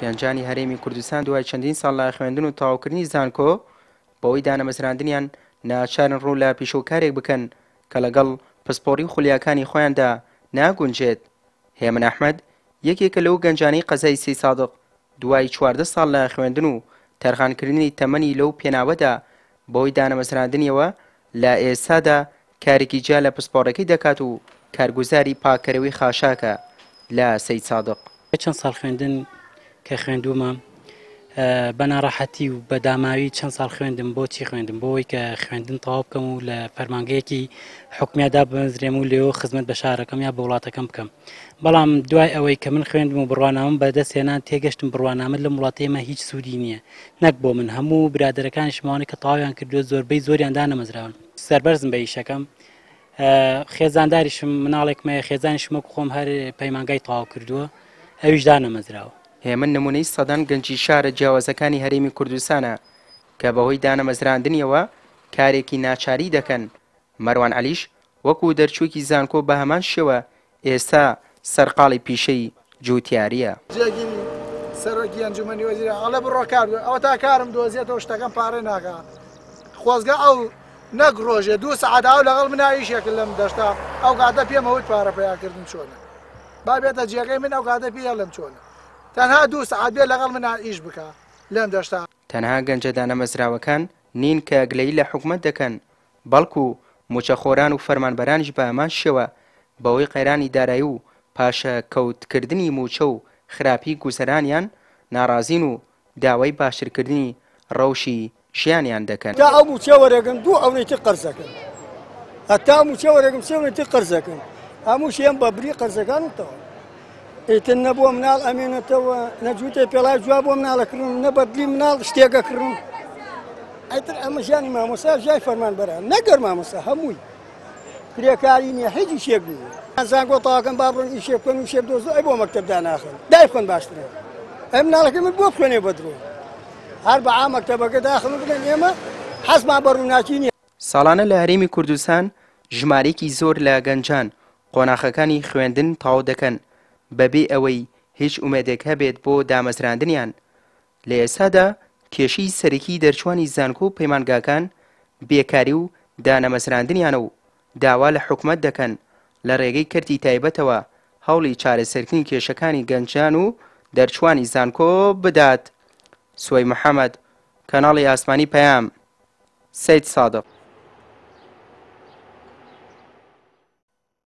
گەنجانی هەرێمی کوردستان دوای چەندین ساڵ لە خوێندن و تەواوکردنی زانکۆ، بەهۆی دانەمەزراندنیان ناچارن ڕوو لە پیشە و کارێک بکەن کە لەگەڵ پسپۆڕی و خولیاکانی خۆیاندا ناگونجێت. هێمن ئەحمەد، یەکێکە لەو گەنجانەی قەزای سەیدسادق دوای 14 ساڵ لە خوێندن و تەرخانکردنی تەمەنی لەو پێناوەدا بەهۆی دانەمەزراندنیەوە لە ئێستادا کارێکی جیا لە پسپۆڕەکەی دەکات و کارگوزاری پاککەرەوەی خاشاکە لە سەیدسادق. چەند ساڵ خوێندن کە خوێندوومە بە ناڕەحەتی و بە داماوی چەند ساڵ خوێندم بۆچی خوێندم بۆ ئەوەی کە خوێندن تەواو بکەم و لە فەرمانگەیەکی حکومیدا دابمەزرێم و لێەوە خزمەت بە شارەکەم یا بە وڵاتەکەم بکەم بەڵام دوای ئەوەی کە من خوێندم و بڕوانامەم بەدەست هێنا تێگەشتم بڕوانامە لەم وڵاتەی ئێمە هیچ سوودی نییە نەک بۆ من هەموو برادەرەکانیشم ئەوانەی کە تەواویان کردووە زۆربەی زۆریان دانەمەزراون سەربەرزم بە ئیشەکەم خێزانداریشم مناڵێکم هەیە خێزانیشم وەکو خۆم هەر پەیمانگای تەواو کردووە ئەویش دانەمەزراوە. هێمن نمونەی سەدان گەنجی شارە جیاوازەکانی هەرێمی کوردستانە کە بەهۆی دانەمەزراندنیەوە کارێکی ناچاری دەکەن، مەروان عەلیش وەکو دەرچووێکی زانکۆ بەهەمان شێوە ئێستا سەرقاڵی پیشەی جووتیارییە. جێگیری سەرۆکی ئەنجومەنی وەزیران ئەڵێ بڕۆ کار بکە ئەوەتا کارم دۆزیەتەوە شتەکەم پارە ناکا خۆزگە ئەو نەک ڕۆژێ دوو سەعات ئەو لەگەڵ منا ئیشێک لەم دەشتا ئەو کاتە پێمە وت پارە پەیاکردن چۆنە با بێتە جێگەی من ئەو کاتە پێی ئەڵێم چۆنە تەنها دوو سەعات بێ لەگەڵ منا ئیش بکا لەم دەشتا. تەنها گەنجە دانەمەزراوەکان نین کە گلەیی لە حکومەت دەکەن، بەڵکو موچەخۆران و فەرمانبەرانیش بە هەمان شێوە بەهۆی قەیرانی دارایی و پاشەکەوتکردنی موچە و خراپی گوزەرانیان ناڕازین و داوای باشترکردنی ڕەوشی ژیانیان دەکەن. تا ئەو موچە وەرەگرم دوو ئەونەی تر قەرزەکەم هەتا موچە وەرەگرم سێ ئەونەی تر قەرزەکەم هەمووشیان بە بری قەرزەکان و تەواو ئیتر نە بۆ مناڵ ئەمێنێتەوە نە جووتێ پێڵای جواب بۆ مناڵە کڕم نە بەدلی مناڵ شتێکە کڕم ئیتر ئەمە ژیانی مامۆستا ژای فەرمانبەران نەگەر مامۆستا هەمووی کرێکاری نییە هیچ ئیشێک نییە زانکۆ تاکەم با بڕۆن ئیشێ بکەن و شێ بدۆزن ئەی بۆ مەکتەب داناخن دای بخۆن باشترە ئەی مناڵەکەی من بۆ بخوێنێ بە درۆ هەر بە عام مەکتەبەکە داخن و بڵێن ئێمە حەزمان بە ڕووناکی نییە. ساڵانە لە هەرێمی کوردستان ژمارەیەکی زۆر لە گەنجان قۆناخەکانی خوێندن تەواو دەکەن بەبێ ئەوەی هیچ ئومێدێک هەبێت بۆ دامەزراندنیان، لە ئێستادا کێشەی سەرەکی دەرچوانی زانکۆ و پەیمانگاکان بێکاری و دانەمەزراندنیانە و داوا لە حکومەت دەکەن لە رێگەی کەرتی تایبەتەوە هەوڵی چارەسەرکردنی کێشەکانی گەنجان و دەرچوانی زانکۆ بدات. سوەی محەمەد، کەناڵی ئاسمانی پەیام، سەیدسادق.